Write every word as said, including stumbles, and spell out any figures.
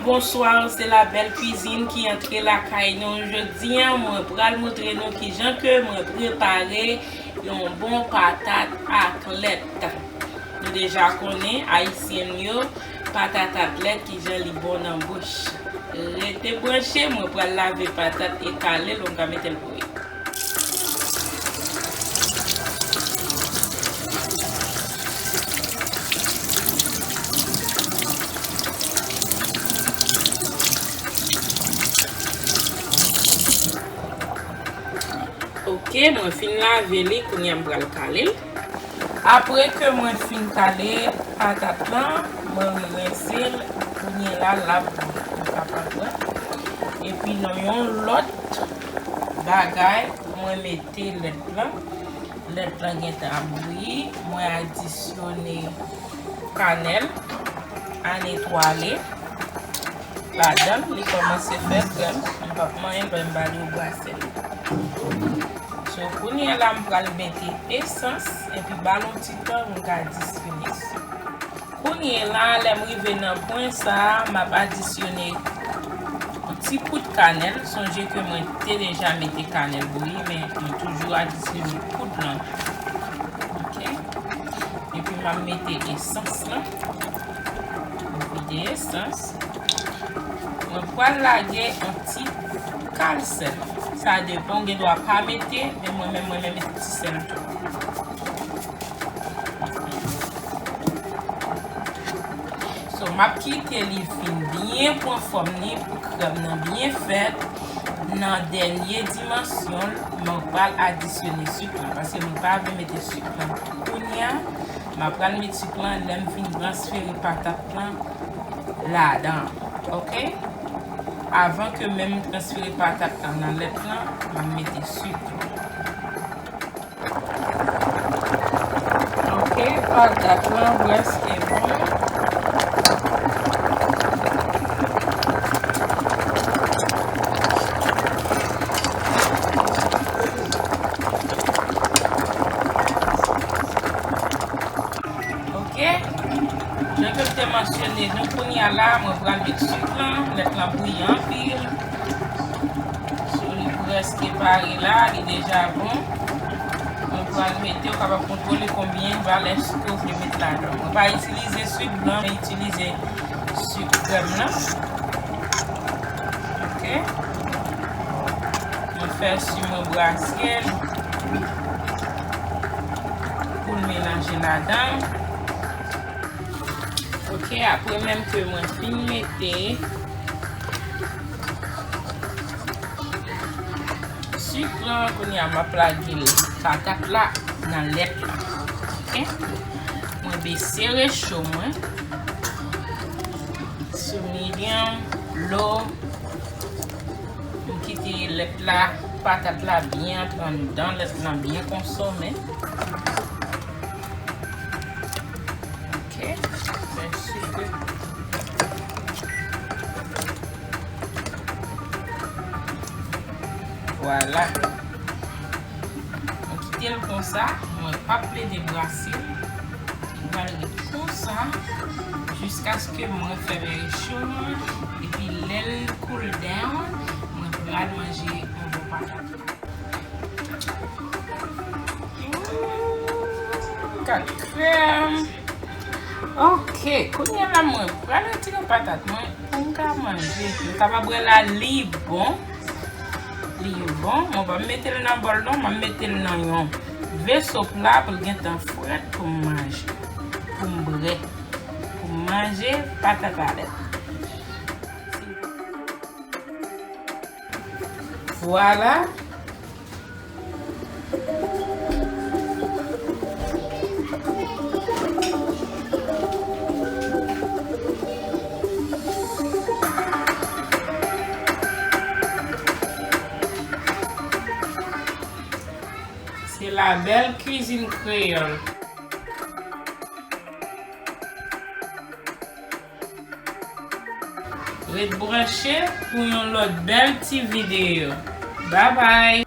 Bonsoir, se La Belle Cuisine ki antre lakay nou jodi a. Mwen pral montre nou kijan ke mwen prepare yon bon patat ak lèt. Nou deja konnen, Ayisyen yo, patat ak lèt, kijan li bon nan bouch. Rete branche, mwen pral lave patat e kale l, mwen ka mete l bouyi. Ok, mwen fin lave li, kounye a m pral kale l. Apre ke mwen fin kale patat lan, mwen rense l, kounye la l ap bouyi, nou kapab wè. Epi nan yon lòt bagay, mwen mete lèt lan. Lèt lan gentan ap bouyi, mwen adisyone kanèl a netwaye ladan l, li kòmanse fè krèm, m p ap manyen l, m ba li yon brase. So, kounye a la, m pral mete esans, epi ba l yon ti tan pou l ka disyone. Kounye a la, lè m rive nan pwen sa a, m ap adisyone yon ti poud kanèl. Sonje ke mwen te deja mete kanèl bouyi, men mwen toujou adisyone poud lan. Ok. Epi m ap mete esans lan. Mwen vide esans. Mwen pral lage yon ti kal sèl. Sa depann, ou gen dwa pa mete, men mwen menm, mwen menm mete ti sèl tou. So, m ap kite li fin byen pran fòm li pou krèm nan byen fèt. Nan dènye dimansyon l, mwen pral adisyone sik lan, paske mwen pa vle mete sik lan kounye a. M ap pral met sik lan lè m fin transfere patat lan ladan, ok? Avan ke menm m transfere patat lan nan lèt lan, m ap mete sik. Ok, patat lan prèske bon. Ok, jan ke m te mansyone nou, kounye a la, mwen pral met sik lan, lèt lan bouyi anpil. So, li prèske pare la, li deja bon. Mwen pral mete, ou kapab kontwole konbyen valè sik ke w vle met ladan. Mwen pa itilize sik blan, mwen itilize sik krèm lan. Ok. Mwen fè si mwen brase l pou l melanje ladan. Ok, apre menm ke mwen fin mete sik lan, kounye a m ap lage patat la nan lèt la. Ok? Mwen bese recho mwen sou medium low. M kite lèt la, patat la byen antre anndan, lèt lan byen konsome. Ok, fè sik. Vwala. Mwen kite l konsa, mwen p ap plede brase l. Li pral ret konsa jiskaske mwen fè recho mwen, epi lè l cool down, mwen pral manje yon bon patat. Mm, gad krèm. Ok, kounye a la mwen pral retire patat mwen pou m ka manje. Nou kapab wè la li bon. Li bon. Mwen pa mete l nan bòl non, mwen mete l nan yon veso pla pou l gentan frèt pou m manje. Pou m brè. Pou m manje patat a lèt. Vwala. Se La Belle Cuisine Créole. Ret branche pou yon lòt bèl ti videyo. Babay!